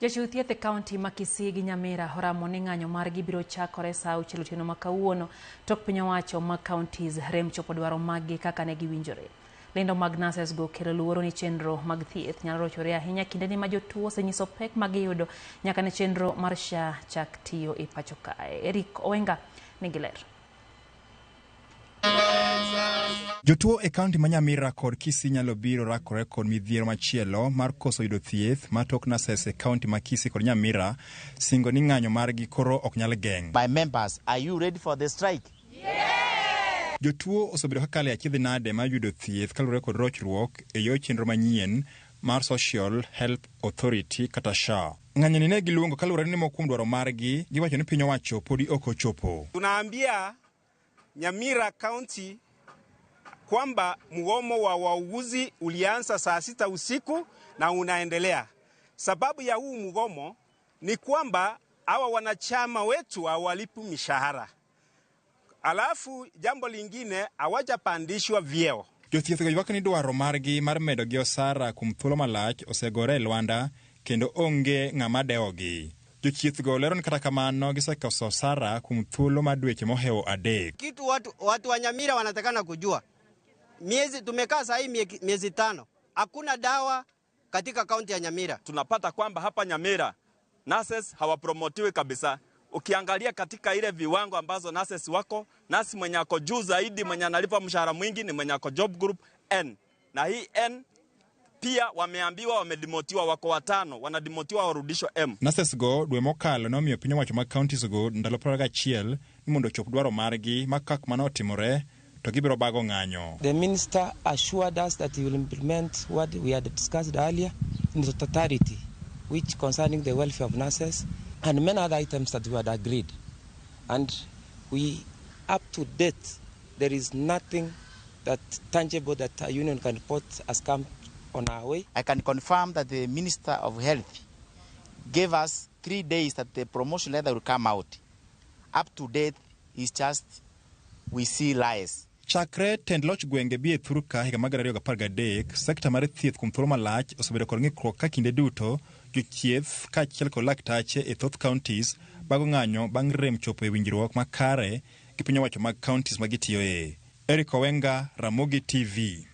Jochiw thieth e kaunti ma Kisii gi Nyamira oramo ni ng'anyo margi biro chakore saa 6 otieno ma kawuono tok piny owacho mag counties rem chopo dwaro maggi kaka ne giwinjore. Lendo mag nurses go kelo luoro ni chenro mag thieth nyalo rochore ahinya kindeni ma jotuo osenyiso pek ma giyudo nyaka ne chenro mar SHA chak tiyo e pacho kae. Eric Owenga nigi ler. Jotuo e kaunti ma Nyamira kod Kisii nyalo biro rakore kod midhiero machielo mar koso yudo thieth ma tok nurses e kaunti ma Kisii kod Nyamira singo ni ng'anyo margi koro ok nyal geng'. My members, are you ready for the strike? Jotuo osebedo kakalo e achiedh nade mar yudo thieth kaluwore kod rochruok e yor chenro manyien mar Social Health Authority kata SHA. Ng'anyoni ne giluongo kaluwore ni moko kuom dwaro margi giwacho ni piny owacho podi ok ochopo. Tunaambia Nyamira County kwamba mgomo wa wauguzi ulianza saa 6 usiku na unaendelea. Sababu ya huu mgomo ni kwamba hawa wanachama wetu hawalipi mishahara. Alafu jambo lingine hawajapandishwa vyeo. Jothieth go ywak ni dwaro margi mar medo gi osara kuom thuolo malach osegore e lwanda kendo onge ng'ama dewogi. Jochieth go lero ni kata kamano gisekoso osara kuom thuolo mar dweche mohewo 3. Kitu watu wa Nyamira wanatakana kujua, miezi tumekaa saa hii miezi 5 hakuna dawa katika kaunti ya Nyamira. Tunapata kwamba hapa Nyamira nurses hawapromotiwi kabisa. Ukiangalia katika ile viwango ambazo nurses wako, nurse mwenye ako juu zaidi, mwenye analipwa mshahara mwingi ni mwenye ako job group N. Na hii N pia wameambiwa wamedemotiwa, wako 5, wanademotiwa warudishwe M. Nurses go dwe mokalo nomiyo piny owacho mag counties go ndalo 21 ni mondo ochop dwaro margi ma kak mano otimore to gibiro bago ng'anyo. The minister assured us that he will implement what we had discussed earlier in the totality, which concerning the welfare of nurses and many other items that we had agreed. And we, up to date, there is nothing that tangible that a union can report has come on our way. I can confirm that the Minister of Health gave us 3 days that the promotion letter will come out. Up to date, it's just we see lies. Chakre tend loch gwenge bi e thur ka higa mar 2013, sekta mar thieth kuom thuolo malach osebedo kod ng'ikruok ka kinde duto jochieth kaachiel kod laktache e thoth counties bago ng'anyo bang' rem chopo e winjruok makare gi piny owacho mag counties ma gitiyoe. Eric Owenga, Ramogi TV.